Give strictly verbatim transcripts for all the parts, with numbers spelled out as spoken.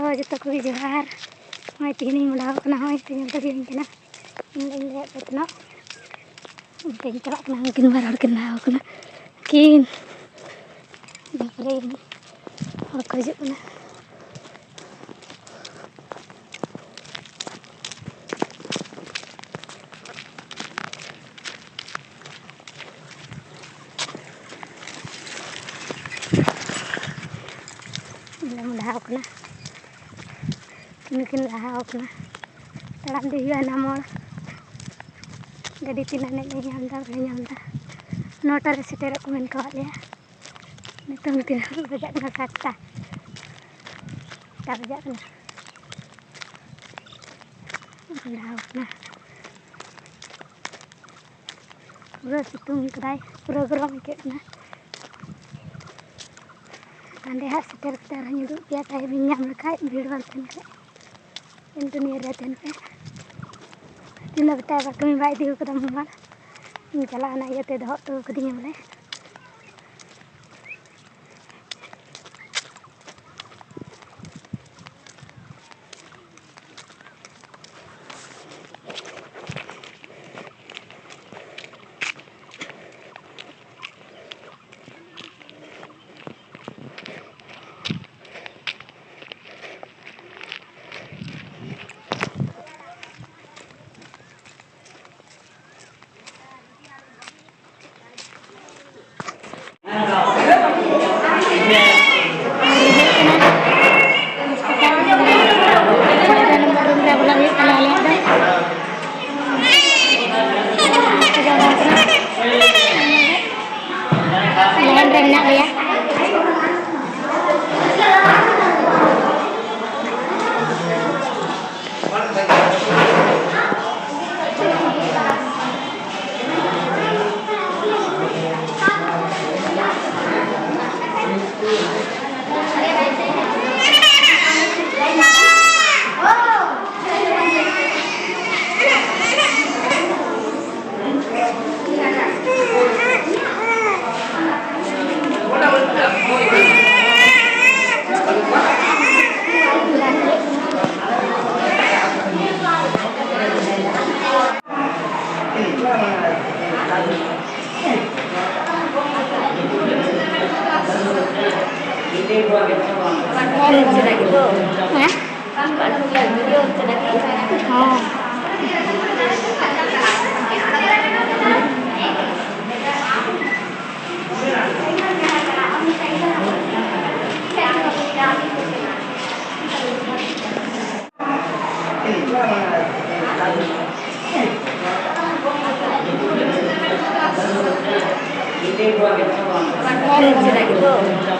ᱦᱳᱭ, ᱡᱚᱛᱚ ᱠᱚᱜᱮ ᱡᱚᱦᱟᱨ᱾ ᱱᱚᱜᱼᱚᱭ ᱛᱮᱦᱮᱧᱤᱧ ᱢᱚᱰᱟᱣ ᱠᱟᱱᱟ, ᱱᱚᱜᱼᱚᱭ ᱯᱮ ᱧᱮᱞ ᱫᱟᱲᱮᱭᱟᱹᱧ ᱠᱟᱱᱟ᱾ ᱤᱧ ᱫᱚᱧ ᱞᱟᱹᱭᱟᱫ ᱯᱮ ᱛᱟᱦᱮᱱᱟ, ᱚᱱᱛᱮᱧ ᱪᱟᱞᱟᱜ ᱠᱟᱱᱟ, ᱩᱱᱠᱤᱱ ᱵᱟᱨ ᱦᱚᱲ ᱠᱤᱱ ᱞᱟᱦᱟᱣ ᱠᱟᱱᱟ᱾ ᱠᱤᱱ ᱵᱟᱯᱨᱮ, ᱦᱚᱲ ᱠᱚ ᱦᱤᱡᱩᱜ ᱠᱟᱱᱟ᱾ ᱞᱮ ᱢᱚᱰᱟᱣ ᱠᱟᱱᱟ, ᱱᱩᱠᱤᱱ ᱞᱟᱦᱟᱣ ᱠᱟᱱᱟ᱾ ᱛᱟᱲᱟᱢ ᱤᱫᱤ ᱦᱩᱭᱩᱜᱼᱟ ᱦᱟᱱᱟ ᱢᱳᱲ᱾ ᱜᱟᱹᱰᱤ ᱛᱤᱱᱟᱹᱜ ᱮᱱᱮᱡ ᱞᱮ ᱧᱟᱢ ᱮᱫᱟ, ᱵᱟᱞᱮ ᱧᱟᱢ ᱮᱫᱟ᱾ ᱱᱚᱴᱟ ᱨᱮ ᱥᱮᱴᱮᱨᱚᱜ ᱠᱚ ᱢᱮᱱ ᱠᱟᱣᱟᱫ ᱞᱮᱭᱟ᱾ ᱱᱤᱛᱚᱝ ᱛᱤᱱᱟᱹᱜ ᱵᱟᱡᱟᱜ ᱠᱟᱱᱟ? ᱥᱟᱛᱴᱟ, ᱥᱟᱛᱴᱟ ᱵᱟᱡᱟᱜ ᱠᱟᱱᱟ᱾ ᱢᱚᱰᱟᱣ ᱠᱟᱱᱟ᱾ ᱯᱩᱨᱟᱹ ᱥᱤᱛᱩᱝ ᱠᱟᱫᱟᱭ, ᱯᱩᱨᱟᱹ ᱜᱚᱨᱚᱢ ᱟᱹᱭᱠᱟᱹᱜ ᱠᱟᱱᱟ᱾ ᱦᱟᱸᱰᱮ ᱦᱟᱸᱜ ᱥᱮᱴᱮᱨ ᱠᱟᱛᱮ ᱟᱨᱦᱚᱸᱧ ᱩᱫᱩᱜ ᱯᱮᱭᱟ, ᱴᱟᱭᱤᱢ ᱤᱧ ᱧᱟᱢ ᱞᱮᱠᱷᱟᱡ, ᱵᱷᱤᱲ ᱵᱟᱝ ᱛᱟᱦᱮᱱ ᱠᱷᱟᱡ᱾ ᱮᱱᱴᱩᱱᱤᱭᱟᱹ ᱨᱮ ᱛᱟᱦᱮᱱ ᱯᱮ᱾ ᱛᱤᱱᱟᱹᱜ ᱵᱮᱴᱟ ᱮᱵᱟᱨ ᱠᱟᱹᱢᱤ ᱵᱟᱭ ᱤᱫᱤ ᱠᱟᱫᱟ ᱢᱳᱵᱟᱭᱤᱞ, ᱤᱧ ᱪᱟᱞᱟᱣ ᱮᱱᱟ ᱤᱭᱟᱹᱛᱮ ᱫᱚᱦᱚ ᱦᱚᱴᱚ ᱠᱟᱹᱫᱤᱧᱟ ᱵᱚᱞᱮ᱾ ᱞᱟᱭᱤᱱ ᱨᱮ ᱢᱮᱱᱟᱜ ᱞᱮᱭᱟ᱾ ᱦᱮᱸ? ᱦᱚᱸ᱾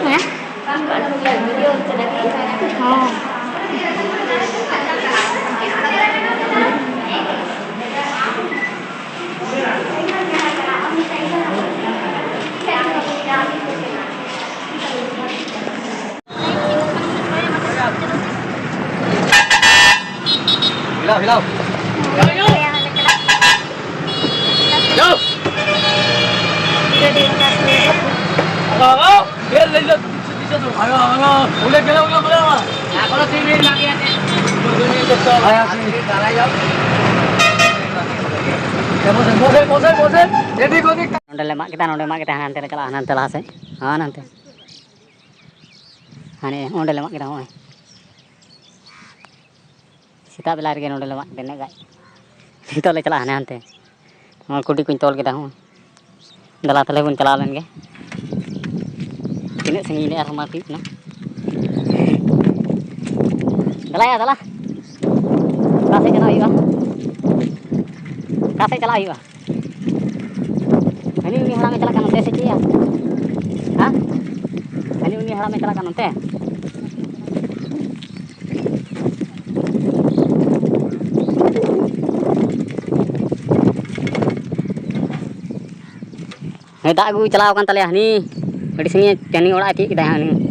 ᱦᱮᱸ? ᱦᱚᱸ᱾ ᱦᱤᱞᱟᱹᱣ, ᱦᱤᱞᱟᱹᱣ᱾ ᱦᱤᱞᱟᱹᱣ᱾ ᱱᱚᱸᱰᱮ ᱞᱮ ᱢᱟᱜ ᱠᱮᱫᱟ, ᱱᱚᱸᱰᱮ ᱢᱟᱜ ᱠᱮᱫᱟ, ᱦᱟᱱᱛᱮ ᱞᱮ ᱪᱟᱞᱟᱜᱼᱟ, ᱦᱟᱱᱛᱮ ᱞᱟᱦᱟ ᱥᱮᱫ, ᱦᱟᱱᱛᱮ᱾ ᱦᱟᱱᱮ ᱚᱸᱰᱮ ᱞᱮ ᱢᱟᱜ ᱠᱮᱫᱟ, ᱦᱚᱸᱜᱼᱚᱭ᱾ ᱥᱮᱛᱟᱜ ᱵᱮᱞᱟ ᱨᱮᱜᱮ ᱱᱚᱸᱰᱮ ᱞᱮ ᱢᱟᱜ ᱠᱮᱫᱟ, ᱤᱱᱟᱹᱜ ᱜᱟᱡ᱾ ᱱᱤᱛᱚᱜ ᱞᱮ ᱪᱟᱞᱟᱜᱼᱟ ᱦᱟᱱᱮ ᱦᱟᱱᱛᱮ᱾ ᱱᱚᱣᱟ ᱠᱩᱰᱤ ᱠᱚᱧ ᱛᱚᱞ ᱠᱮᱫᱟ, ᱦᱚᱸ᱾ ᱫᱮᱞᱟ ᱛᱟᱦᱞᱮ ᱵᱚᱱ ᱪᱟᱞᱟᱣ ᱞᱮᱱ ᱜᱮ᱾ ᱛᱤᱱᱟᱹᱜ ᱥᱟᱺᱜᱤᱧ ᱨᱮ ᱟᱨᱦᱚᱸ ᱢᱟᱜ ᱦᱩᱭᱩᱜ ᱠᱟᱱᱟ᱾ ᱫᱮᱞᱟᱭᱟ, ᱫᱮᱞᱟ᱾ ᱚᱠᱟ ᱥᱮᱫ ᱪᱟᱞᱟᱜ ᱦᱩᱭᱩᱜᱼᱟ? ᱚᱠᱟ ᱥᱮᱫ ᱪᱟᱞᱟᱜ ᱦᱩᱭᱩᱜᱼᱟ? ᱦᱟᱹᱱᱤ ᱩᱱᱤ ᱦᱟᱲᱟᱢᱮ ᱪᱟᱞᱟᱜ ᱠᱟᱱ ᱱᱚᱛᱮ ᱥᱮ ᱪᱮᱫ ᱭᱟ? ᱦᱮᱸ? ᱦᱟᱹᱱᱤ ᱩᱱᱤ ᱦᱟᱲᱟᱢᱮ ᱪᱟᱞᱟᱜ ᱠᱟᱱ ᱱᱚᱛᱮ? ᱦᱮᱸ, ᱫᱟᱜ ᱟᱹᱜᱩ ᱪᱟᱞᱟᱣ ᱟᱠᱟᱱ ᱛᱟᱞᱮᱭᱟ ᱦᱟᱹᱱᱤ᱾ ᱟᱹᱰᱤ ᱥᱟᱺᱜᱤᱧ ᱦᱟᱹᱱᱤ ᱚᱲᱟᱜ ᱮ ᱛᱤᱭᱳᱜ ᱠᱮᱫᱟ ᱦᱟᱹᱱᱤ᱾